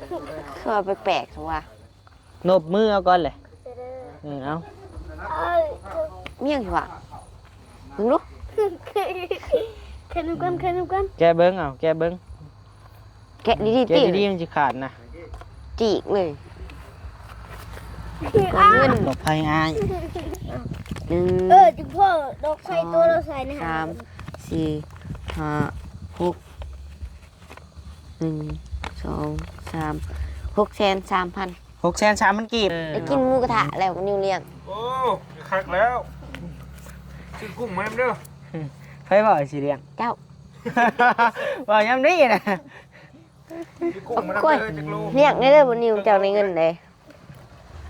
ຄືວ່າແປກໆ ວ່າ ນົບມືເອົາກ່ອນແຫຼະ. ເອີ ເອົາ. ມີຫຍັງຊິວ່າ? ເບິ່ງດູ. ແກະນຳກັນ ແກະນຳກັນ. ແກະເບິ່ງ ເອົາ ແກະເບິ່ງ. ແກະດີໆ ແກະດີໆ ຕິ ມັນຊິຂາດນະ. ຈີກເລີຍ. ເງິນ ດອກໄຟອ້າຍ. ໜຶ່ງ ເອີ ຈິງພໍ່ ດອກໄຟ ສອງ ໂຕລະໃສ່ນີ້ ສາມ ສີ່ ຫ້າ ຫົກ ໜຶ່ງ ສອງ ສາມ ຫົກແສນສາມພັນ ຫົກແສນສາມພັນກີບ. ໄດ້ກິນໝູກະທະແລ້ວ ນິວລ້ຽງ. ໂອ້ ຄັກແລ້ວ. ຊື້ກຸ້ງມານຳເດີ. ໃຜເວົ້າໃຫ້ຊິລ້ຽງ? ເຈົ້າ. ເວົ້າຍາມນີ້ນະ. ຊື້ກຸ້ງມານຳເດີ ຈັກໂລ. ລ້ຽງແດ່ເດີ ບໍ່ນິວ ເຈົ້າໄດ້ເງິນເດ້.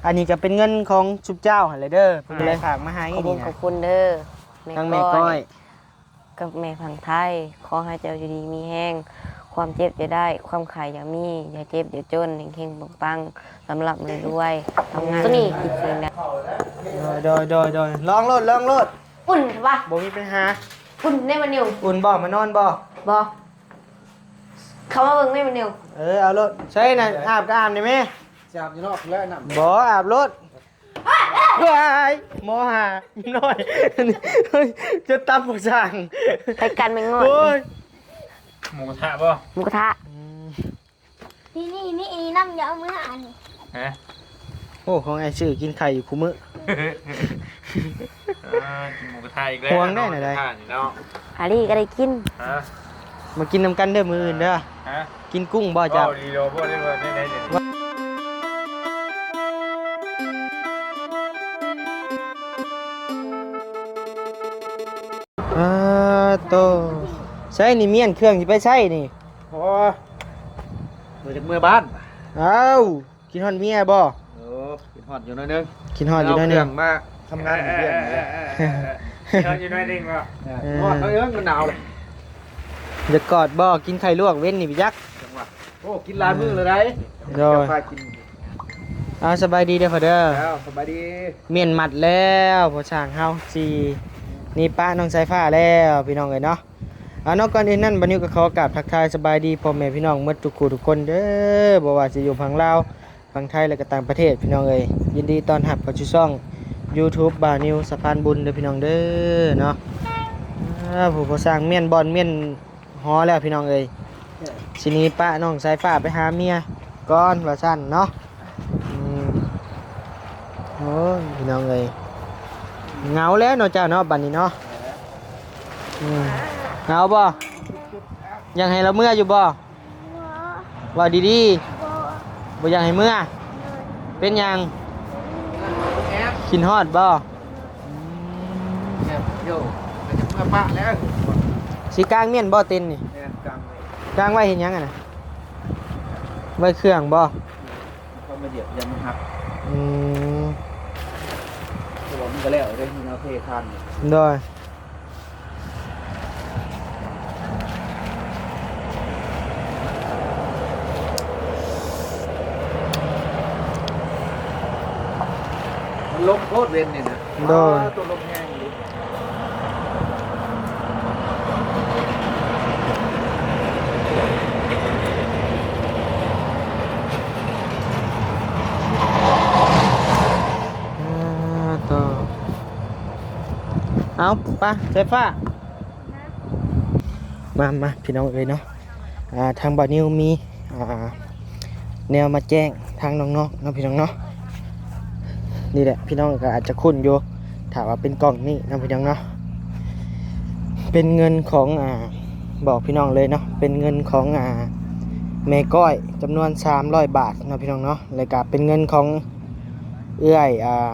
ອັນນີ້ກໍເປັນເງິນຂອງຊຸມເຈົ້າຫັ້ນແຫຼະເດີ ເພິ່ນກໍເລີຍຝາກມາໃຫ້. ຂອບຄຸນ ນີ້ນະ ຂອບຄຸນເດີ ທາງແມ່ກ້ອຍ ແມ່ກ້ອຍ ກັບແມ່ຝັ່ງໄທ. ຂໍໃຫ້ເຈົ້າຢູ່ດີມີແຮງ ຄວາມເຈັບຢ່າໄດ້ ຄວາມໄຂ້ຢ່າມີ ຢ່າເຈັບຢ່າຈົນ ເຮັງໆ ປັງໆ ລ່ຳໆ ລວຍໆ ທຳງານ ໂຕນີ້ ຄິດສິ່ງໃດ. ໂດຍ ໂດຍ ໂດຍ ໂດຍ. ລອງໂລດ ລອງໂລດ. ອຸ່ນວະ ບໍ່ມີປັນຫາ. ອຸ່ນເດ້ບໍ່ນິວ? ອຸ່ນບໍ່? ມານອນບໍ່? ບໍ່. ເຂົ້າມາເບິ່ງແມ່ບໍ່ນິວ. ເອີ ເອົາໂລດ. ໃສ່ນະ ອາບກໍອາບນີ້ແມ່. ຊິອາບຢູ່ນອກແລ້ວນ້ຳ. ບໍ່ ອາບໂລດ. ວ້າຍ ໝໍຫານ້ອຍ ຈົນຕຳບໍ່ສ້າງ. ໃຜກັນແມ່ງງອຍ. ໂອ້ຍ ໝູກະທະບໍ່? ໝູກະທະ. ອືມ ນີ້ ນີ້ ນີ້ ນ້ຳ ຢ່າເອົາມືອັນນີ້. ຮະ? ໂອ້ ຂອງອ້າຍຊື້ກິນໄຂ່ຢູ່ຄູ່ມື້. ອ່າ ກິນໝູກະທະອີກແລ້ວ. ຫວງແດ່ນະໄດ໋ ໝູກະທະນີ້ເນາະ. ອາລີກໍໄດ້ກິນ. ຮະ? ມາກິນນຳກັນເດີມື້ອື່ນເດີ. ຮະ? ກິນກຸ້ງບໍ່ເຈົ້າ? ເວົ້າດີໂລ ບໍ່ໄດ້ວ່າແນວໃດເດ. ອາໂຕ ໃສນີ້ ມ້ຽນເຄື່ອງຊິໄປໃສນີ້? ໂອ້ ບໍ່ຢາກເມືອບ້ານ. ອ້າວ ຄິດຮອດເມຍບໍ່? ໂອ້ ຄິດຮອດຢູ່ໜ້ອຍໜຶ່ງ. ຄິດຮອດຢູ່ໜ້ອຍໜຶ່ງ. ເອົາເຄື່ອງມາທຳງານຢູ່ວຽກນີ້ແຫຼະ. ເອີ ຄິດຮອດຢູ່ໜ້ອຍໜຶ່ງບໍ່? ເອີ ເອີ ຮອດເອີຍ ມັນໜາວ. ຢາກກອດບໍ່? ກິນໄຂ່ລວກເວັນນີ້ໄປຈັກ. ໂອ້ ກິນຫຼາຍມື້ແລ້ວໃດ໋. ໂດຍ ເຈົ້າພາກິນ. ເອົາ ສະບາຍດີເດີພໍ່ເດີ. ເຈົ້າ ສະບາຍດີ. ມ້ຽນມັດແລ້ວ ພໍ່ຊ່າງເຮົາຊິໜີປະນ້ອງສາຍຟ້າແລ້ວ ພີ່ນ້ອງເອີຍເນາະ. ອາເນາະ ກ່ອນອື່ນນັ້ນ ບ່າວນິວກໍຂໍກາບທັກທາຍສະບາຍດີພໍ່ແມ່ພີ່ນ້ອງໝົດທຸກຜູ້ທຸກຄົນເດີ ບໍ່ວ່າຊິຢູ່ຝັ່ງລາວ ຝັ່ງໄທ ແລະກໍຕ່າງປະເທດ ພີ່ນ້ອງເອີຍ. ຍິນດີຕ້ອນຮັບເຂົ້າສູ່ຊ່ອງຢູທູບບ່າວນິວສະພານບຸນເດີ ພີ່ນ້ອງເດີເນາະ. ອາ ຜູ້ ພໍ່ຊ່າງມ້ຽນບ່ອນມ້ຽນຫໍແລ້ວ ພີ່ນ້ອງເອີຍ. ຊິໜີປະນ້ອງສາຍຟ້າໄປຫາເມຍກ່ອນວ່າຊັ້ນເນາະ. ອືມ ໂອ້ຍ ພີ່ນ້ອງເອີຍ ເຫງົາແລ້ວເນາະເຈົ້າເນາະ ບັດນີ້ເນາະ. ອືມ ເຫງົາບໍ່? ຢາກໃຫ້ລາວເມືອຢູ່ບໍ່? ບໍ່. ເວົ້າດີໆ. ບໍ່. ບໍ່ຢາກໃຫ້ເມືອ? ໂດຍ. ເປັນຫຍັງ? ແອບ ຄິດຮອດບໍ່? ໂດຍ. ອືມ ແອບໂຍ ກໍຈະເມືອປະແລ້ວ. ຊິກາງມ້ຽນບໍ່ເຕັນນີ້? ແມ່ນ ກາງໄວ້. ກາງໄວ້ເຮັດຫຍັງຫັ້ນນະ? ໄວ້ເຄື່ອງບໍ່? ເຂົາມາຢຽບ ຢ້ານມັນຫັກ. ອືມ ແຕ່ວ່າມັນກໍແລ້ວເດ້ ມັນເອົາເທຄານ. ໂດຍ. ມັນລົມໂພດເວັນນີ້ນະ. ໂດຍ. ໂຕລົມແຮງອີ່ຫຼີ. ອາ ໂຕ ເອົາ ໄປ ສາຍຟ້າ ມາ ມາ ພີ່ນ້ອງເອີຍເນາະ. ອ່າ ທາງບ່າວນິວມີ ອ່າ ແນວມາແຈ້ງທາງນ້ອງໆເນາະ ພີ່ນ້ອງເນາະ. ນີ້ແຫຼະ ພີ່ນ້ອງກໍອາດຈະຄຸ້ນຢູ່ ຖ້າວ່າເປັນກ່ອງນີ້ເນາະ ພີ່ນ້ອງເນາະ. ເປັນເງິນຂອງ ອ່າ ບອກພີ່ນ້ອງເລີຍເນາະ ເປັນເງິນຂອງ ອ່າ ແມ່ກ້ອຍ ຈຳນວນສາມຮ້ອຍບາດເນາະ ພີ່ນ້ອງເນາະ. ແລ້ວກໍເປັນເງິນຂອງ ເອື້ອຍ ອ່າ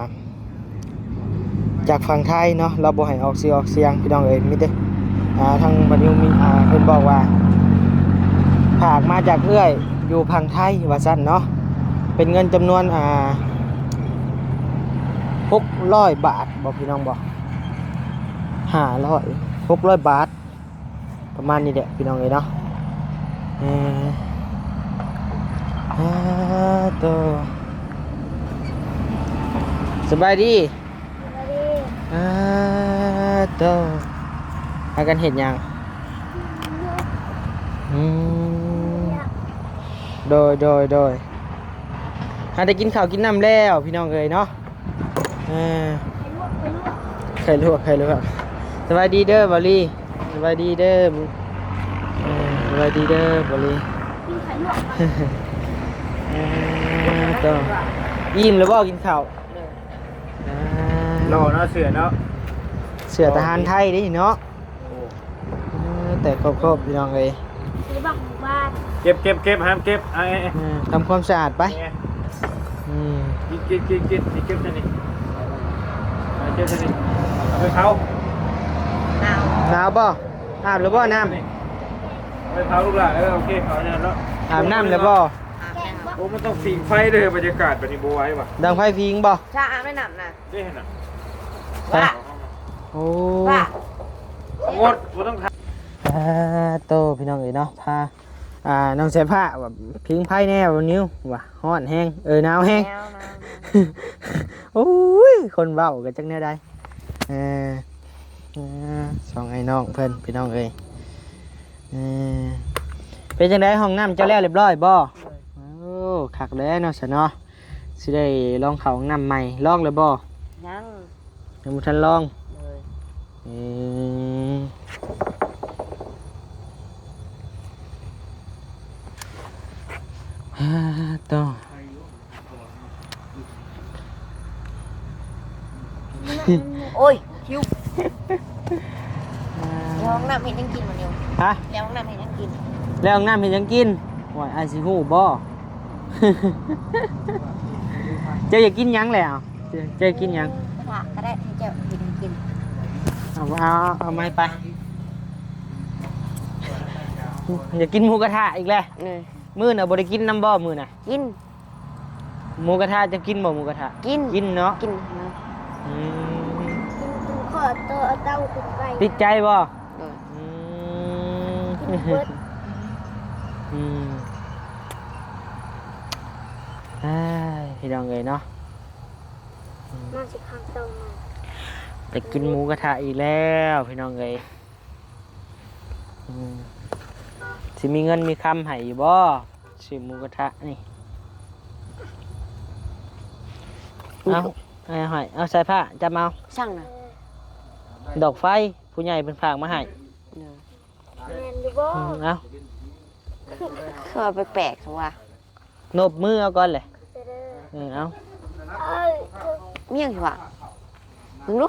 ຈາກຝັ່ງໄທເນາະ ລາວບໍ່ໃຫ້ອອກຊື່ອອກສຽງ ພີ່ນ້ອງເອີຍ. ມີແຕ່ ອ່າ ທາງບ່າວນິວມີ ອ່າ ເພິ່ນບອກວ່າ ຝາກມາຈາກເອື້ອຍຢູ່ຝັ່ງໄທວ່າຊັ້ນເນາະ. ເປັນເງິນຈຳນວນ ອ່າ ຫົກຮ້ອຍບາດບໍ ພີ່ນ້ອງບໍ? ຫ້າຮ້ອຍ ຫົກຮ້ອຍບາດ ປະມານນີ້ແຫຼະ ພີ່ນ້ອງເອີຍເນາະ. ເອີ ອາໂຕ ສະບາຍດີ. ສະບາຍດີ. ອາໂຕ ພາກັນເຮັດຫຍັງ? ອືມ ໂດ ໂດຍ ໂດຍ ໂດຍ ຫາໄດ້ກິນເຂົ້າກິນນ້ຳແລ້ວພີ່ນ້ອງເອີຍເນາະ. ເອີ ໄຂ່ລວກ ໄຂ່ລວກ ໄຂ່ລວກ. ສະບາຍດີເດີ ບ່າວລີ. ສະບາຍດີເດີ. ເອີ ສະບາຍດີເດີ ບ່າວລີ. ກິນໄຂ່ລວກ ເອີ ໂຕ ອີ່ມແລ້ວບໍ່ ກິນເຂົ້າ? ອ່າ ຫຼໍ່ເນາະ ເສື້ອເນາະ ເສື້ອທະຫານໄທເດ້ເນາະ. ໂອ້ ເອີ ແຕກໂຄບໆ ພີ່ນ້ອງເອີຍ. ຊື້ບັກໝູບ້ານ ເກັບ ເກັບ ເກັບ ຫ້າມເກັບ. ເອົາ ເອີ ທຳຄວາມສະອາດໄປ. ນີ້ໄງ ອືມ ກິນ ກິນ ກິນ ກິນ ເກັບຊະນີ້ ເກັບຊະນີ້. ເອົາໄປເຜົາ. ໜາວ ໜາວບໍ່? ອາບແລ້ວບໍ່ນ້ຳ? ເອົາໄປເຜົາລູກຫຼານ. ເອີ ໂອເຄ ເຜົາແລ້ວເນາະ. ອາບນ້ຳແລ້ວບໍ່? ອາບແລ້ວ. ໂອ້ ມັນຕ້ອງຜິງໄຟເດີ ບັນຍາກາດແບບນີ້ບໍ່ໄຫວຫວາ. ດັງໄຟຜິງບໍ່? ຖ້າອາບໃນນ້ຳນະ ເດ້ຫັ້ນນະ ວ່າ ໂອ້ ວ່າ ງົດ ບໍ່ຕ້ອງຖາມ. ອ່າ ໂຕ ພີ່ນ້ອງເອີຍເນາະ ພາ ອ່າ ນ້ອງສາຍຟ້າວ່າຜິງໄຟແດ່ ບ່າວນິວວ່າຮ້ອນແຮງ ເອີ ໜາວແຮງ. ໂອ້ຍ ຄົນເວົ້າກໍຈັກແນວໃດ. ເອີ ເອີ ສອງອ້າຍນ້ອງເພິ່ນ ພີ່ນ້ອງເອີຍ. ເອີ ເປັນຈັ່ງໃດ ຫ້ອງນ້ຳເຈົ້າແລ້ວຮຽບຮ້ອຍບໍ່? ໂອ້ ຄັກແລ້ວເນາະ ຊະເນາະ. ຊິໄດ້ລອງເຂົ້າຫ້ອງນ້ຳໃໝ່ ລອງແລ້ວບໍ່? ຍັງ ຍັງບໍ່ທັນລອງ. ເອີ ເອີ ໂຕ ໂອ້ຍ ຫິວ. ແລ້ວຫ້ອງນ້ຳເຮັດຫຍັງກິນມື້ນີ້? ຮະ? ແລ້ວຫ້ອງນ້ຳເຮັດຫຍັງກິນ? ແລ້ວຫ້ອງນ້ຳເຮັດຫຍັງກິນ? ໂອ້ຍ ອ້າຍຊິຮູ້ບໍ່? ເຈົ້າຢາກກິນຫຍັງແຫຼະ? ເຈົ້າຢາກກິນຫຍັງ? ໝູກະທະກໍໄດ້ ໃຫ້ເຈົ້າເຮັດໃຫ້ກິນ. ເອົາ ເອົາ ເອົາໄມ້ໄປ. ຢາກກິນໝູກະທະອີກແລ້ວ. ເອີ ມື້ນ່ະບໍ່ໄດ້ກິນນຳບໍ່ມື້ນ່ະ? ກິນ. ໝູກະທະ ເຈົ້າກິນບໍ່ໝູກະທະ? ກິນ ກິນເນາະ ກິນນະ. ອືມ ກິນຈົນຂໍໂຕເອົາເຕົາຂຶ້ນໄປ. ຕິດໃຈບໍ່? ໂດຍ. ອືມ ກິນເບິດ. ອືມ ອ້າຍ ພີ່ນ້ອງເອີຍເນາະ ມາຊິຄຳເຕົາມາ ໄດ້ກິນໝູກະທະອີກແລ້ວ ພີ່ນ້ອງເອີຍ. ອືມ ຊິມີເງິນມີຄຳໃຫ້ຢູ່ບໍ່? ຊື້ໝູກະທະນີ້. ເອົາ ເອົາໃຫ້ ເອົາສາຍຟ້າ ຈັບເອົາ. ສັ່ງນະ ດອກໄຟ ຜູ້ໃຫຍ່ເພິ່ນຝາກມາໃຫ້. ແມ່ນຢູ່ບໍ່? ອືມ ເອົາ ຄືວ່າແປກໆ ວ່າ ນົບມືເອົາກ່ອນແຫຼະ. ເອີ ເອົາ ມີຫຍັງຊິວ່າ ເບິ່ງດູ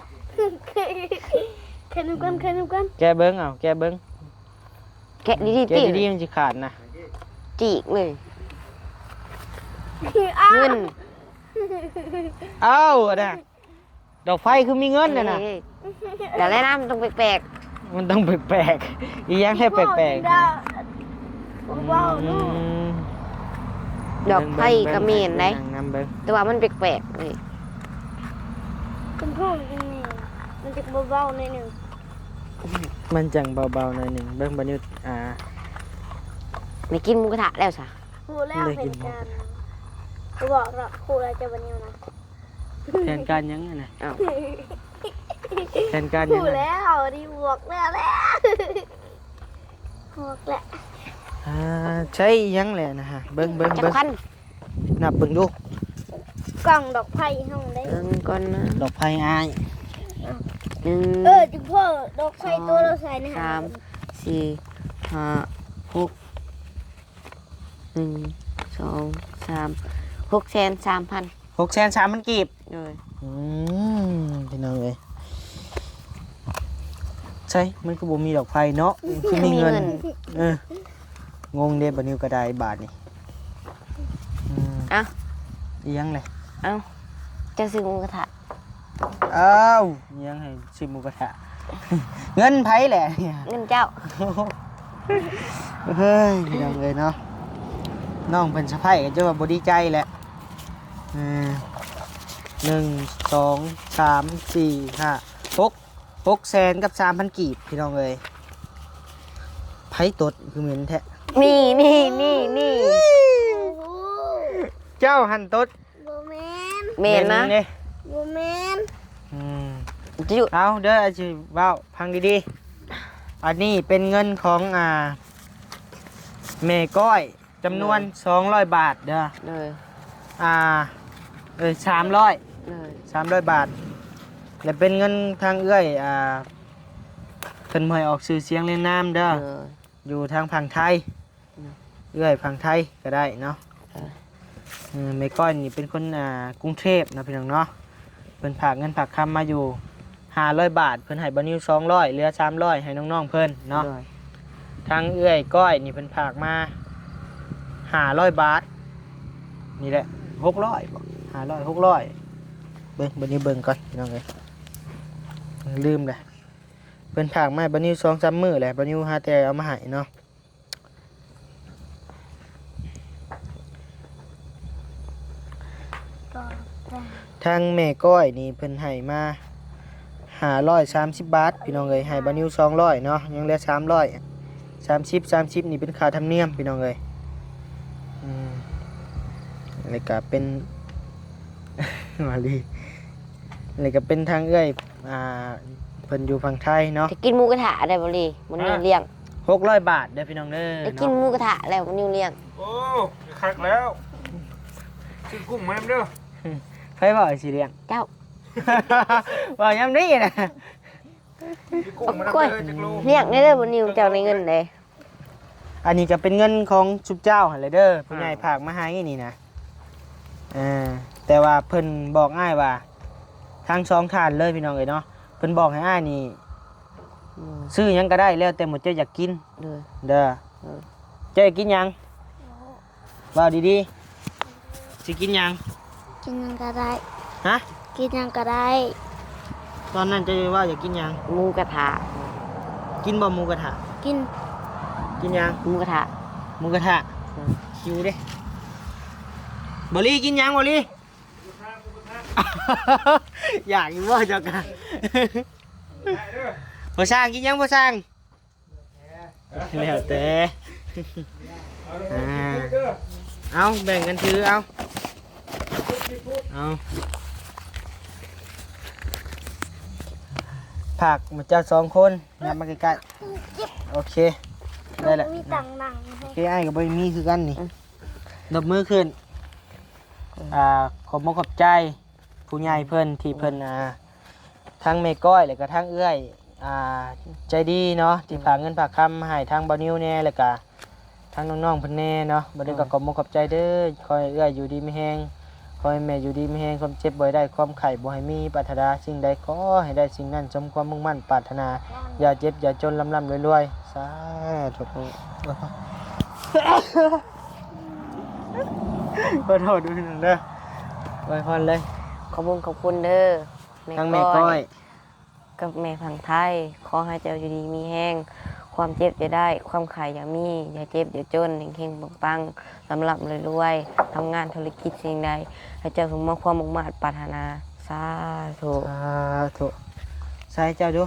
ແກະນຳກັນ ແກະນຳກັນ ແກະເບິ່ງ ເອົາ ແກະເບິ່ງ ແກະດີໆ ແກະດີໆ ຕິ ມັນຊິຂາດນະ ຈີກເລີຍ. ອ້າວ ເງິນ ເອົ້າ ອັນນ່າ ດອກໄຟຄືມີເງິນຫັ້ນນະ. ເອີ ດຽວແຫຼະນະ ມັນຕ້ອງແປກໆ ມັນຕ້ອງແປກໆ. ອີຫຍັງແທ້ແປກໆ? ອືມ ດອກໄຟກໍແມ່ນໄດ໋ ແຕ່ວ່າມັນແປກໆເລີຍ. ເປັນພວກນີ້ ມັນຈະເບົາໆໜ້ອຍໜຶ່ງ ມັນຈັ່ງເບົາໆໜ້ອຍໜຶ່ງ. ເບິ່ງ ບໍ່ນິວ ອ່າ ໄດ້ກິນໝູກະທະແລ້ວຊະ. ຮູ້ແລ້ວ ໄດ້ກິນໝູກະທະ ແຜນການ ບໍ່ບອກດອກ ຮູ້ແລ້ວ ເຈົ້າບໍ່ນິວນະ. ແຜນການຫຍັງຫັ້ນນະ? ອ້າວ ແຜນການຫຍັງຫັ້ນ? ຮູ້ແລ້ວ ນີ້ບອກແລ້ວແຫຼະ ບອກແລ້ວ. ອ່າ ໃຊ້ອີຫຍັງແຫຼະນະຮະ? ເບິ່ງ ເບິ່ງ ເບິ່ງ ຈັກພັນ? ນັບເບິ່ງດູ ກ້ອງດອກໄຟເຮົາເດ້. ເບິ່ງກ່ອນນະ ດອກໄຟອ້າຍ. ເອີ ຈຶ່ງພໍ ດອກໄຟໂຕລະໃສ່ໃນຫັ້ນ ສອງ ສາມ ສີ່ ຫ້າ ຫົກ ໜຶ່ງ ສອງ ສາມ ຫົກແສນສາມພັນ ຫົກແສນສາມພັນກີບ. ໂດຍ. ອືມ ພີ່ນ້ອງເອີຍ ໃຊ່ ມັນຄືບໍ່ມີດອກໄຟເນາະ ຄືມີເງິນ. ເອີ ງົງເດ້ ບໍ່ນິວກໍໄດ້ບາດນີ້. ອືມ ເອົ້າ ອີຫຍັງແຫຼະ? ເອົ້າ ເຈົ້າຊື້ໝູກະທະ. ອ້າວ ຍັງໃຫ້ຊື້ໝູກະທະ ເງິນໃຜແຫຼະ? ເງິນເຈົ້າ. ເຮີ້ຍ ພີ່ນ້ອງເອີຍເນາະ ນ້ອງເພິ່ນສະໃພ້ກໍຈະວ່າບໍ່ດີໃຈແຫຼະ. ເອີ ໜຶ່ງ ສອງ ສາມ ສີ່ ຫ້າ ຫົກ ຫົກແສນກັບສາມພັນກີບ ພີ່ນ້ອງເອີຍ. ໃຜຕົດຄືເໝັນແທ້? ນີ້ ນີ້ ນີ້ ນີ້ ໂອ້ໂຫ ເຈົ້າຫັ້ນຕົດ. ບໍ່ແມ່ນ ແມ່ນນະ ແມ່ນເດ້ ບໍ່ແມ່ນ. ອືມ ເອົາເດີ ຊິເວົ້າຟັງດີໆ ອັນນີ້ເປັນເງິນຂອງ ອ່າ ແມ່ກ້ອຍ ຈຳນວນ ໂດຍ ສອງຮ້ອຍບາດເດີ ໂດຍ ອ່າ ເອີຍ ສາມຮ້ອຍ ໂດຍ ສາມຮ້ອຍບາດ ແລະ ເປັນເງິນທາງເອື້ອຍ ອ່າ ເພິ່ນບໍ່ໃຫ້ອອກຊື່ສຽງລຽນນາມເດີ ໂດຍ ຢູ່ທາງຝັ່ງໄທ ໂດຍ ເອື້ອຍຝັ່ງໄທກໍໄດ້ເນາະ ໂດຍ ເອີ ແມ່ກ້ອຍນີ້ເປັນຄົນ ອ່າ ກຸງເທບເນາະ ພີ່ນ້ອງເນາະ ເພິ່ນຝາກເງິນຝາກຄຳມາຢູ່ຫ້າຮ້ອຍບາດ ເພິ່ນໃຫ້ບ່າວນິວສອງຮ້ອຍ ເຫຼືອສາມຮ້ອຍໃຫ້ນ້ອງໆເພິ່ນເນາະ ໂດຍ ທາງເອື້ອຍກ້ອຍນີ້ເພິ່ນຝາກມາຫ້າຮ້ອຍບາດ ນີ້ແຫຼະ ຫົກຮ້ອຍບໍ ຫ້າຮ້ອຍ ຫົກຮ້ອຍ ເບິ່ງ ບ່າວນິວເບິ່ງກ່ອນ ພີ່ນ້ອງເອີຍ ລືມແລ້ວ ເພິ່ນຝາກມາໃຫ້ບ່າວນິວສອງສາມມື້ແຫຼະ ບ່າວນິວຫາແຕ່ເອົາມາໃຫ້ເນາະ ທາງແມ່ກ້ອຍນີ້ເພິ່ນໃຫ້ມາຫ້າຮ້ອຍສາມສິບບາດ ພີ່ນ້ອງເອີຍ ໃຫ້ບ່າວນິວສອງຮ້ອຍເນາະ ຍັງເຫຼືອສາມຮ້ອຍ ສາມສິບ ສາມສິບນີ້ເປັນຄ່າທຳນຽມ ພີ່ນ້ອງເອີຍ ອືມ ແລ້ວກະເປັນ ມາລີ ແລ້ວກະເປັນທາງເອື້ອຍ ອ່າ ເພິ່ນຢູ່ຝັ່ງໄທເນາະ ຈະກິນໝູກະທະໄດ້ບໍ່ລີ ມື້ນີ້ລ້ຽງ ຫົກຮ້ອຍບາດເດີພີ່ນ້ອງເດີ ໄດ້ກິນໝູກະທະແລ້ວມື້ນີ້ລ້ຽງ ໂອ້ ຄັກແລ້ວ ຊື້ກຸ້ງມານຳເດີ ໃຜເວົ້າໃຫ້ຊິລ້ຽງ ເຈົ້າ ເວົ້າຍາມນີ້ນະ ຊື້ກຸ້ງມານຳເດີ ຈັກໂລ ລ້ຽງແດ່ເດີມື້ນີ້ເຈົ້າໄດ້ເງິນເດ້ ອັນນີ້ກໍເປັນເງິນຂອງຊຸມເຈົ້າຫັ້ນແຫຼະເດີ ຜູ້ໃຫຍ່ ອ່າ ຝາກມາໃຫ້ນີ້ນະ ເອີ ແຕ່ວ່າເພິ່ນບອກອ້າຍວ່າ ທັງສອງທ່ານເລີຍພີ່ນ້ອງເອີຍເນາະ ເພິ່ນບອກໃຫ້ອ້າຍນີ້ ອືມ ຊື້ຫຍັງກໍໄດ້ ແລ້ວແຕ່ໝູ່ເຈົ້າຢາກກິນ ໂດຍ ເດີ ໂດຍ ເຈົ້າຢາກກິນຫຍັງ? ເວົ້າດີໆ ຊິກິນຫຍັງ? ກິນຫຍັງກໍໄດ້ ຮະ? ກິນຫຍັງກໍໄດ້ ຕອນນັ້ນເຈົ້າເວົ້າຢາກກິນຫຍັງ? ໝູກະທະ ກິນບໍ່ໝູກະທະ? ກິນ ກິນຫຍັງ? ໝູກະທະ ໝູກະທະ ອືມ ຫິວເດ້ ບໍລີ ກິນຫຍັງບໍລີ? ຢາກຢູ່ບໍ່ເຈົ້າກະ? ບໍ່ຊ່າງ ກິນຫຍັງບໍ່ຊ່າງ? ແລ້ວແຕ່ ອ່າ ເອົາ ແບ່ງກັນຖື ເອົາ ເອົາ ຝາກໝູ່ເຈົ້າສອງຄົນ ຫຍັບມາໃກ້ໆ ໂອເຄ ໄດ້ແລ້ວ ມີຕັງນັ່ງ ໂອເຄ ອ້າຍກໍບໍ່ມີຄືກັນນີ້ ອືມ ຍົກມືຂຶ້ນ ອ່າ ຂອບອົກຂອບໃຈ ຜູ້ໃຫຍ່ເພິ່ນທີ່ເພິ່ນ ອ່າ ທັງແມ່ກ້ອຍ ແລ້ວກໍທັງເອື້ອຍ ອ່າ ໃຈດີເນາະ ທີ່ ອືມ ຝາກເງິນຝາກຄຳມາໃຫ້ທາງບ່າວນິວແດ່ ແລ້ວກໍທາງນ້ອງໆເພິ່ນແດ່ເນາະ ບ່າວນິວ ໂດຍ ກໍຂອບອົກຂອບໃຈເດີ ຂໍໃຫ້ເອື້ອຍຢູ່ດີມີແຮງ ຂໍໃຫ້ແມ່ຢູ່ດີມີແຮງ ຄວາມເຈັບບໍ່ໃຫ້ໄດ້ ຄວາມໄຂ້ບໍ່ໃຫ້ມີ ປາດຖະໜາສິ່ງໃດຂໍໃຫ້ໄດ້ສິ່ງນັ້ນ ສົມຄວາມມຸ່ງໝັ້ນປາດຖະໜາ ຢ່າເຈັບຢ່າຈົນ ລ່ຳໆລວຍໆ ສາທຸ ຂໍໂທດດ້ວຍເດີ ອວຍພອນເລີຍ ຂອບຄຸນ ຂອບຄຸນເດີ ແມ່ ທັງແມ່ກ້ອຍ ກ້ອຍ ກັບແມ່ຝັ່ງໄທ ຂໍໃຫ້ເຈົ້າຢູ່ດີມີແຮງ ຄວາມເຈັບຢ່າໄດ້ ຄວາມໄຂ້ຢ່າມີ ຢ່າເຈັບຢ່າຈົນ ເຮັງໆປັງໆ ລ່ຳໆລວຍໆ ທຳງານທຸລະກິດສິ່ງໃດ ໃຫ້ເຈົ້າສົມຄວາມມຸ່ງມາດປາດຖະໜາ ສາທຸ ສາທຸ ໃສ່ເຈົ້າດູ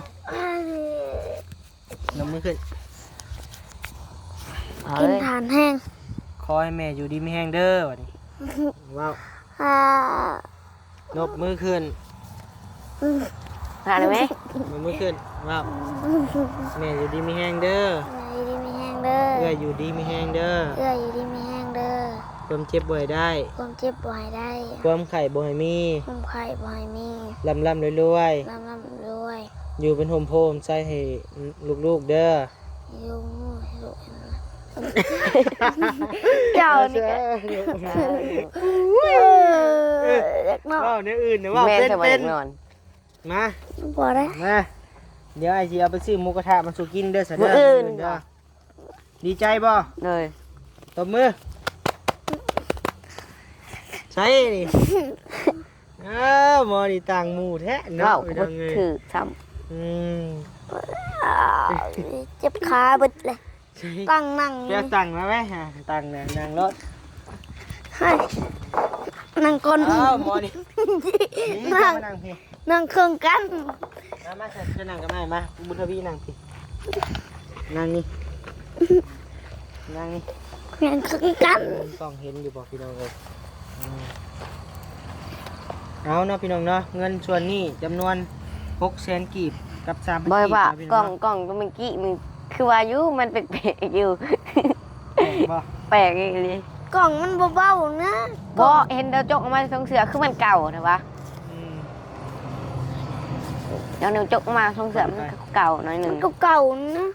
ຍົກມືຂຶ້ນ ເອົາເລີຍ ກິນທານແຮງ ຂໍໃຫ້ແມ່ຢູ່ດີມີແຮງເດີ ບາດນີ້ ເວົ້າ ອ່າ ຍົກມືຂຶ້ນ ພາໄດ້ໄໝ? ຍົກມືຂຶ້ນ ເວົ້າ ແມ່ຢູ່ດີມີແຮງເດີ ແມ່ຢູ່ດີມີແຮງເດີ ເອື້ອຍຢູ່ດີມີແຮງເດີ ເອື້ອຍຢູ່ດີມີແຮງເດີ ຄວາມເຈັບບໍ່ໃຫ້ໄດ້ ຄວາມເຈັບບໍ່ໃຫ້ໄດ້ ຄວາມໄຂ້ບໍ່ໃຫ້ມີ ຄວາມໄຂ້ບໍ່ໃຫ້ມີ ລ່ຳໆລວຍໆ ລ່ຳໆລວຍໆ ຢູ່ເປັນຮົ່ມໂພຮົ່ມໄຊໃຫ້ລູກໆເດີ ເຈົ້ານີ້ກໍ ເອີ ຢາກນອນ ເວົ້າແນວອື່ນນະ ເວົ້າເປັນ ເປັນ ມາ ບໍ່ໄດ້ ມາ ດຽວອ້າຍຊິເອົາໄປຊື້ໝູກະທະມາສູ່ກິນເດີ ຊະເດີ ມື້ອື່ນ ມື້ອື່ນເດີ ດີໃຈບໍ່? ໂດຍ ຕົບມື ໃສ່ນີ້ ອ້າວ ໝໍນີ້ຕ່າງໝູ່ແທ້ເນາະ ເວົ້າກໍບໍ່ຖືກຊ້ຳ ອືມ ເຈັບຂາເບິດເລີຍ ໃສ່ ຕັ້ງນັ່ງ ໄປເອົາຕັ່ງມາໄວ້ ອ່າ ຕັ້ງນະ ນັ່ງໂລດ ໃຫ້ນັ່ງກ່ອນ ອ້າວ ໝໍນີ້ ນີ້ ນັ່ງ ມານັ່ງພີ້ ນັ່ງເຄິ່ງກັນ ມາ ມາ ເຊີນນັ່ງກັບອ້າຍມາ ບຸນທະວີນັ່ງພີ້ ນັ່ງນີ້ ນັ່ງນີ້ ແມ່ນຄືກັນ ກ້ອງເຫັນຢູ່ບໍ່ພີ່ນ້ອງເອີຍ? ອືມ ເອົາເນາະພີ່ນ້ອງເນາະ ເງິນສ່ວນນີ້ຈຳນວນຫົກແສນກີບກັບສາມພັນ ບໍ່ ກີບ ວ່າ ເນາະພີ່ນ້ອງເນາະ ກ້ອງ ກ້ອງຕົວເມື່ອກີ້ມັນຄືວ່າຢູ່ ມັນແປກໆຢູ່ ແປກບໍ່? ແປກອີ່ຫຼີ. ກ່ອງມັນບໍ່ເບົານະ. ບໍ່ ເຫັນແຕ່ຈົກອອກມາທາງເສື້ອ ຄືມັນເກົ່າແທ້ວະ. ອືມ ດຽວນີ້ຈົກອອກມາທາງເສື້ອ ມັນກໍເກົ່າໜ້ອຍໜຶ່ງ. ມັນກໍເກົ່ານະ.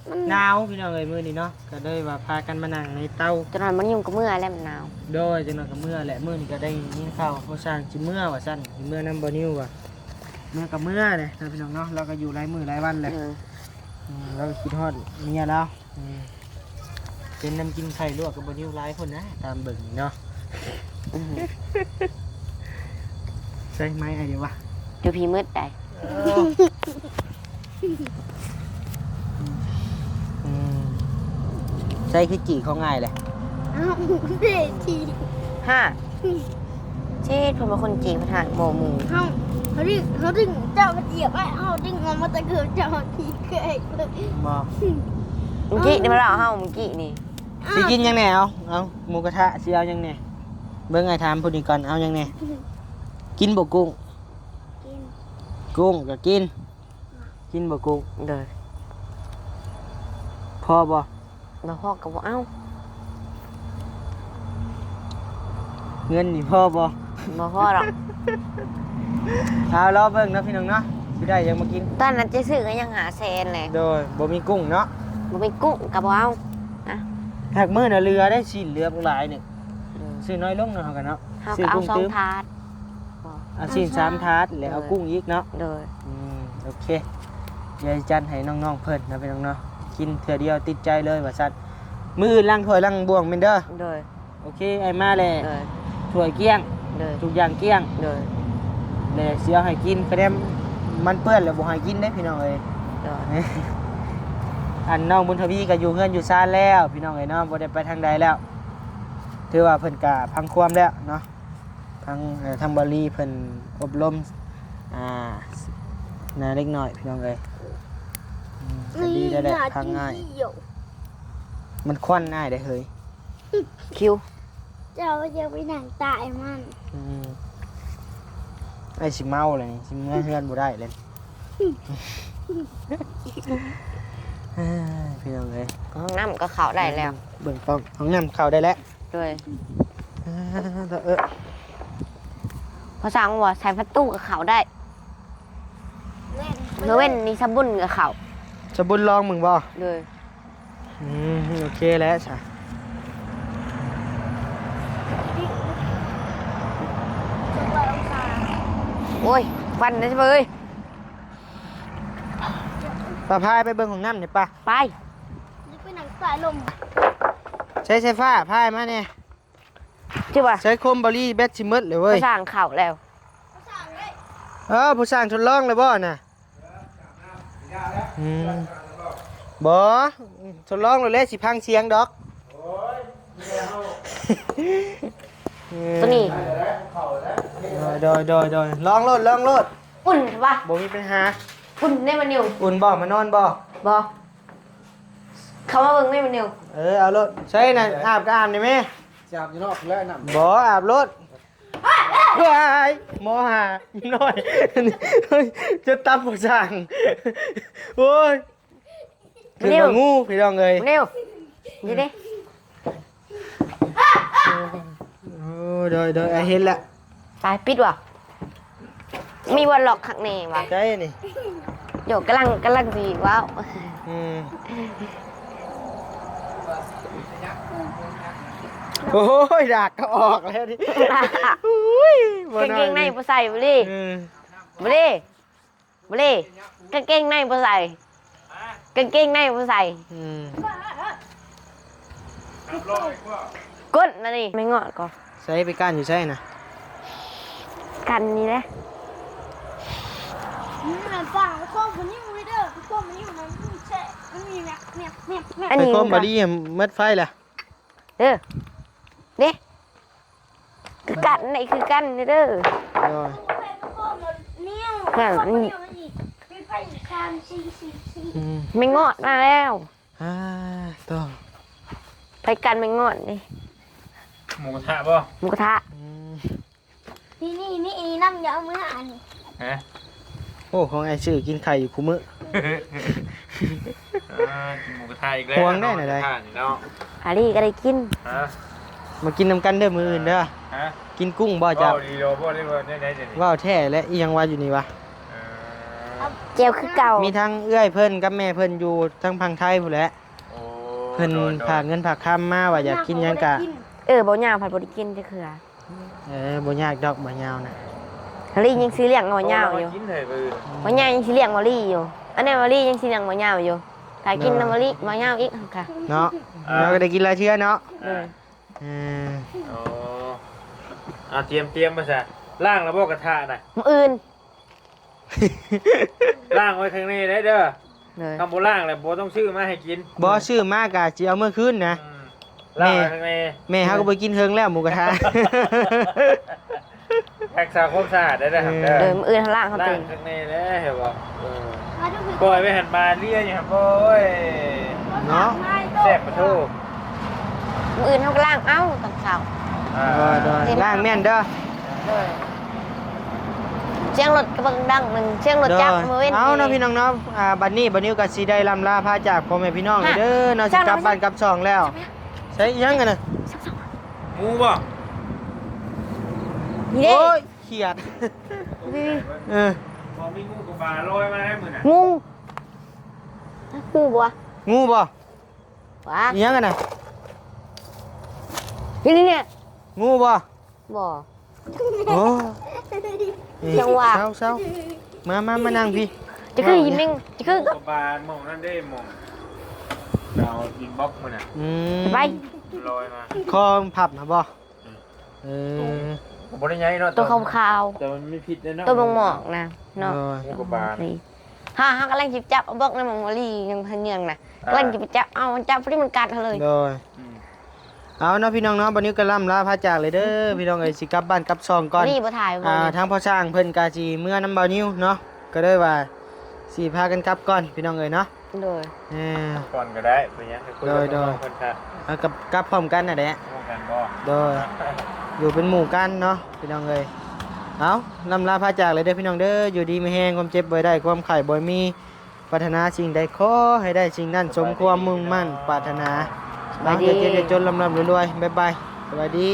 ມັນໜາວພີ່ນ້ອງເອີຍ ມື້ນີ້ເນາະ ກໍເລີຍວ່າພາກັນມານັ່ງໃນເຕົາ. ຈັກໜ້ອຍມັນຍຸງກໍເມືອແລ້ວ ມັນໜາວ. ໂດຍ ຈັກໜ້ອຍກໍເມືອແຫຼະ. ມື້ນີ້ກໍໄດ້ຍິນຂ່າວພໍ່ຊ່າງຊິເມືອວ່າຊັ້ນ ຊິເມືອນຳບ່າວນິວວ່າ. ເມືອກໍເມືອເດ້ເນາະ ພີ່ນ້ອງເນາະ ລາວກໍຢູ່ຫຼາຍມື້ຫຼາຍວັນແລ້ວ. ເອີ ອືມ ລາວກໍຄິດຮອດເມຍລາວ. ອືມ ເປັນນ້ຳກິນໄຂ່ລວກກັບບ່າວນິວຫຼາຍຄົນນະ ຕາມເບິ່ງນີ້ເນາະ. ອືມ ໃສ່ໄມ້ໄອ້ເດວະ ຢູ່ພີ້ໝົດໃດ. ເອີ ອືມ ໃສ່ຄືຈີ່ຂອງອ້າຍແຫຼະ. ອ້າວ ເດ ຈີ່ ຮະ ເຈັດ ເພິ່ນເປັນຄົນຈີ່ ເພິ່ນຫາກບໍ່ໝູ່. ເຮົາ ເຮົາດຶງ ເຮົາດຶງເຈົ້າມາຈຽບອ້າຍ ເຮົາດຶງອອກມາແຕ່ເກີບເຈົ້າທີ່ເຄີຍ ບໍ່ ເມື່ອກີ້ນີ້ມາເລົ່າເຮົາ ເມື່ອກີ້ນີ້. ຊິກິນຫຍັງແດ່? ເອົາ ເອົາໝູກະທະ ຊິເອົາຫຍັງແດ່? ເບິ່ງ ອ້າຍຖາມຜູ້ນີ້ກ່ອນ ເອົາຫຍັງແດ່? ກິນບໍ່ກຸ້ງ? ກິນ ກຸ້ງກໍກິນ. ກິນບໍ່ກຸ້ງ? ໂດຍ. ພໍບໍ່? ບໍ່ພໍກໍບໍ່ເອົາ. ເງິນນີ້ພໍບໍ່? ບໍ່ພໍດອກ. ເອົາ ລໍເບິ່ງເນາະ ພີ່ນ້ອງເນາະ ຊິໄດ້ຫຍັງມາກິນ. ຕອນນັ້ນຈະຊື້ກໍຍັງຫ້າແສນແຫຼະ. ໂດຍ. ບໍ່ມີກຸ້ງເນາະ? ບໍ່ມີກຸ້ງກໍບໍ່ເອົາ. ຫາກມື້ໜ້າເຫຼືອໄດ້ ຊີ້ນເຫຼືອບັກຫຼາຍນີ້. ໂດຍ. ຊື້ນ້ອຍລົງເນາະ ເຮົາກໍເນາະ. ເຮົາກໍເອົາສອງຖາດ. ເອົາຊີ້ນສາມຖາດ ແລ້ວເອົາກຸ້ງອີກເນາະ. ໂດຍ. ອືມ ໂອເຄ ດຽວຈັດໃຫ້ນ້ອງໆເພິ່ນນະ ພີ່ນ້ອງເນາະ ກິນເທື່ອດຽວຕິດໃຈເລີຍວ່າຊັ້ນ. ມື້ອື່ນລ້າງຖ້ວຍລ້າງບ່ວງແມ່ນເດີ. ໂດຍ. ໂອເຄ ອ້າຍມາແລ້ວ. ໂດຍ. ຖ້ວຍກ້ຽງ. ໂດຍ. ທຸກຢ່າງກ້ຽງ. ໂດຍ. ແລ້ວຊິເອົາໃຫ້ກິນ ຄະແນນມັນເປື້ອນແລ້ວບໍ່ໃຫ້ກິນເດ້ ພີ່ນ້ອງເອີຍ. ໂດຍ. ອັນນ້ອງບຸນທະວີກໍຢູ່ເຮືອນຢູ່ຊານແລ້ວ ພີ່ນ້ອງເອີຍເນາະ ບໍ່ໄດ້ໄປທາງໃດແລ້ວ ຖືວ່າເພິ່ນກໍພັງຄວາມແລ້ວເນາະ. ທາງ ເອີ ທາງບາລີເພິ່ນອົບຮົມ ອ່າ ນາເດັກນ້ອຍ ພີ່ນ້ອງເອີຍ. ອືມ ກໍດີແລ້ວແຫຼະ ພັງງ່າຍ. ມັນຄວັນອ້າຍເດ້ເຮີ້ຍ. ຄິວ ເຈົ້າຢ່າໄປນັ່ງໃຕ້ມັນ. ອືມ ອ້າຍຊິເມົາແລ້ວນີ້ ຊິເມືອເຮືອນບໍ່ໄດ້ແລ້ວ. ເອີຍ ພີ່ນ້ອງເອີຍ ຫ້ອງນ້ຳກໍເຂົ້າໄດ້ແລ້ວ. ເບິ່ງກ້ອງ ຫ້ອງນ້ຳເຂົ້າໄດ້ແລ້ວ. ໂດຍ. ເອີ ເອີ ພາສາອັງກິດວ່າໃສ່ປະຕູກໍເຂົ້າໄດ້. ເວັ້ນ ເວັ້ນນີ້ສະບຸນກໍເຂົ້າ. ສະບຸນລອງເບິ່ງບໍ່? ໂດຍ. ອືມ ໂອເຄແລ້ວຊະ. ໂອ້ຍ ຄວັນນະເອີຍ. ປາ ພາໄປເບິ່ງຫ້ອງນ້ຳນີ້ປະ. ໄປ. ໃຊ້ໄຟຟ້າ ພາມາແດ່. ໃຊ້ໂຄມບາລີ ແບັດຊິໝົດເລີຍເວີຍ. ຜູ້ຊ່າງເຂົ້າແລ້ວ. ເອີ ຜູ້ຊ່າງທົດລອງແລ້ວບໍ່ນະ? ອືມ ບໍ່ ທົດລອງໂລດແຫຼະ ຊິພັງສຽງດອກ. ໂຕນີ້ ໂດຍ ໂດຍ ໂດຍ ໂດຍ ລອງໂລດ ລອງໂລດ. ອຸ່ນວະ ບໍ່ມີປັນຫາ. ອຸ່ນເດ້ມານິວ. ອຸ່ນບໍ່? ມານອນບໍ່? ບໍ່. ເຂົ້າມາເບິ່ງແມ່ມານິວ. ເອີ ເອົາໂລດ. ໃສ່ນະ ອາບກໍອາບນີ້ແມ່. ຊິອາບຢູ່ນອກພຸ້ນແຫຼະນ້ຳ. ບໍ່ ອາບໂລດ. ວ້າຍ ໝໍຫານ້ອຍ ຈົນຕຳບໍ່ສ້າງ. ໂອ້ຍ ມານິວ ຖືກວ່າງູ ພີ່ນ້ອງເອີຍ. ມານິວ ນີ້ເດ້. ໂອ້ ໂດຍ ໂດຍ ເຫັນແລ້ວ. ໄປ ປິດວະ. ມີບ່ອນລັອກຄັກແນ່ວະ. ໃຈນີ້ ໂຢ ກຳລັງ ກຳລັງຊິເວົ້າ. ອືມ ໂອ້ຍ ດາກກໍອອກແລ້ວນີ້. ອຸ້ຍ ກາງເກງໃນບໍ່ໃສ່ ບໍ່ດີ. ເອີ ບໍ່ດີ ບໍ່ດີ. ກາງເກງໃນບໍ່ໃສ່ ກາງເກງໃນບໍ່ໃສ່. ອືມ ກົ້ນນະນີ້ ແມ່ງອດກໍ. ໃສ່ໄປກ້ານຢູ່ໃສນະ? ກ້ານນີ້ແຫຼະ. ອືມ ມັນຟັງຄວາມບໍ່ຍິງເດີ ຄວາມບໍ່ຍິງມັນແຊະ ມັນມີແມັກແມັກແມັກແມັກ. ອັນນີ້ ໄປຄວາມບໍ່ດີ ໝົດໄຟລະ. ເອີ ເດ້ ຄືກັນ ນີ້ຄືກັນເດີ. ໂດຍ ນັ້ນ ອືມ ແມ່ງອດມາແລ້ວ. ອ່າ ໂຕ ໃຜກັນແມ່ງອດນີ້? ໝູກະທະບໍ່? ໝູກະທະ. ອືມ ນີ້ ນີ້ ນີ້ ນີ້ ນ້ຳຢາເອົາມື້ຫານີ້. ຮະ? ໂອ້ ຂອງອ້າຍຊື້ກິນໄຂ່ຢູ່ຄູ່ມື້. ອ່າ ກິນໝູກະທະອີກແລ້ວ ຫວງໄດ້ນະໄດ ເນາະ ອາລີກໍໄດ້ກິນ ຮະ ມາກິນນຳກັນເດີມື້ອື່ນເດີ ຮະ ກິນກຸ້ງບໍ່ເຈົ້າ ເວົ້າດີດອກ ບໍ່ໄດ້ວ່າແນວໃດເດນີ້ ເວົ້າແທ້ແຫຼະ ອີ່ຫຍັງວ່າຢູ່ນີ້ວະ ເອີ ແຈ່ວຄືເກົ່າ ມີທັງເອື້ອຍເພິ່ນກັບແມ່ເພິ່ນຢູ່ທາງຝັ່ງໄທພຸ້ນແຫຼະ ໂອ້ ເພິ່ນ ໂດຍໆ ຝາກເງິນຝາກຄຳມາວ່າຢາກກິນຫຍັງກະ ເອີ ບໍ່ຍາວພັດບໍ່ໄດ້ກິນຈັກເທື່ອ ເອີ ບໍ່ຍາກດອກ ບໍ່ຍາວນະ ມາລີຍັງຊິລ້ຽງບໍ່ຍາວຢູ່ ມາກິນເຮີຍ ບໍ່ຍາວຍັງຊິລ້ຽງມາລີຢູ່ ອັນນີ້ມາລີຍັງຊິລ້ຽງບໍ່ຍາວຢູ່ ຖ້າກິນນຳມາລີບໍ່ຍາວອີກຫັ້ນກະ ເນາະ ອ່າ ເຮົາກໍໄດ້ກິນຫຼາຍເທື່ອເນາະ ເອີ ເອີ ອໍ ອ່າ ຕຽມ ຕຽມມາຊະ ລ້າງແລ້ວບໍ່ກະທະນະ ມື້ອື່ນ ລ້າງໄວ້ຂ້າງໃນໄດ້ເດີ ໂດຍ ຄັນບໍ່ລ້າງແລ້ວບໍ່ຕ້ອງຊື້ມາໃຫ້ກິນ ບໍ່ ຊື້ມາກະຊິເອົາເມືອຄືນນະ ອືມ ລ້າງໄວ້ຂ້າງໃນ ແມ່ເຮົາກໍບໍ່ກິນເຮືອງແລ້ວໝູກະທະ ຮັກສາຄວາມສະອາດໄດ້ເດີ ເອີ ເດີ ມື້ອື່ນເຮົາລ້າງເຮົາຕື່ມ ລ້າງຂ້າງໃນແລ້ວ ເຫັນບໍ່ ເອີ ປ່ອຍໄວ້ຫັ້ນມາເລຍຢູ່ຫັ້ນ ໂອ້ຍ ເນາະ ແຊບປະໂທ ມື້ອື່ນເຮົາກໍລ້າງເອົາຕອນເຊົ້າ ອ່າ ໂດຍໆ ລ້າງແມ່ນເດີ ໂດຍ ສຽງລົດກະບັງດັງໜຶ່ງ ສຽງລົດຈັກ ໂດຍ ມື້ເວັນ ເອົາເນາະ ນີ້ ພີ່ນ້ອງເນາະ ອ່າ ບັດນີ້ບ່າວນິວກໍຊິໄດ້ລ່ຳລາພາຈາກພໍ່ແມ່ພີ່ນ້ອງ ຮະ ເດີເນາະ ຊິກັບບ້ານກັບຊ່ອງແລ້ວ ໃສ່ອີ່ຫຍັງອັນນັ້ນ ງູບໍ່ ນີ້ເດ້ ໂອ້ຍ ຂຽດ ນີ້ ເອີ ບໍ່ມີງູກັບປາລອຍມາໄດ້ມື້ນັ້ນ ງູ ງູບໍ່ ງູບໍ່ ຫວາ ອີ່ຫຍັງຫັ້ນນະ ນີ້ ນີ້ ງູບໍ່ ບໍ່ ໂອ້ ເອີ ຈັ່ງຫວະ ເຊົາໆ ມາ ມາ ມານັ່ງພີ້ ຈະຄືອີ່ເມັງ ຈະຄືກັບ ປາໝ່ອງນັ້ນເດ້ ໝ່ອງ ເອົາດິນບລັອກມື້ນະ ອືມ ໄປ ລອຍມາ ຄໍພັບນະບໍ່ ເອີ ເອີ ຕົງ ບໍ່ໄດ້ໃຫຍ່ເນາະ ໂຕຂາວໆ ແຕ່ມັນມີພິດເດ້ເນາະ ໂຕໝອກໆນະເນາະ ໂດຍ ອຸກະບາດ ຫາ ຫາກຳລັງຊິຈັບເອົາບລັອກໃນໝ່ອງມາລີຍັງພັນຍັງນະ ອ່າ ກຳລັງຊິໄປຈັບເອົາ ຈັບພໍດີມັນກັດເຮົາເລີຍ ໂດຍ ອືມ ເອົາເນາະ ພີ່ນ້ອງເນາະ ບັດນີ້ກໍລ່ຳລາພາຈາກເລີຍເດີ ພີ່ນ້ອງເອີຍ ຊິກັບບ້ານກັບຊ່ອງກ່ອນ ນີ້ບໍ່ຖ່າຍ ອ່າ ທາງພໍ່ຊ່າງເພິ່ນກໍຊິເມືອນຳບ່າວນິວເນາະ ກໍເລີຍວ່າຊິພາກັນກັບກ່ອນ ພີ່ນ້ອງເອີຍເນາະ ໂດຍ ເອີ ກ່ອນກໍໄດ້ ເປັນຫຍັງ ໂດຍໆ ເພິ່ນກໍ ເອົາກັບ ກັບພ້ອມກັນຫັ້ນແຫຼະ ພ້ອມກັນບໍ່ ໂດຍ ຢູ່ເປັນໝູ່ກັນເນາະ ພີ່ນ້ອງເອີຍ ເອົາ ລ່ຳລາພາຈາກເລີຍເດີ ພີ່ນ້ອງເດີ ຢູ່ດີມີແຮງ ຄວາມເຈັບບໍ່ໃຫ້ໄດ້ ຄວາມໄຂ້ບໍ່ໃຫ້ມີ ປາດຖະໜາສິ່ງໃດຂໍໃຫ້ໄດ້ສິ່ງນັ້ນ ສົມຄວາມມຸ່ງໝັ້ນປາດຖະໜາ ສະບາຍດີ ເອົາ ຢ່າເຈັບຢ່າຈົນ ລ່ຳໆລວຍໆ ບາຍບາຍ ສະບາຍດີ.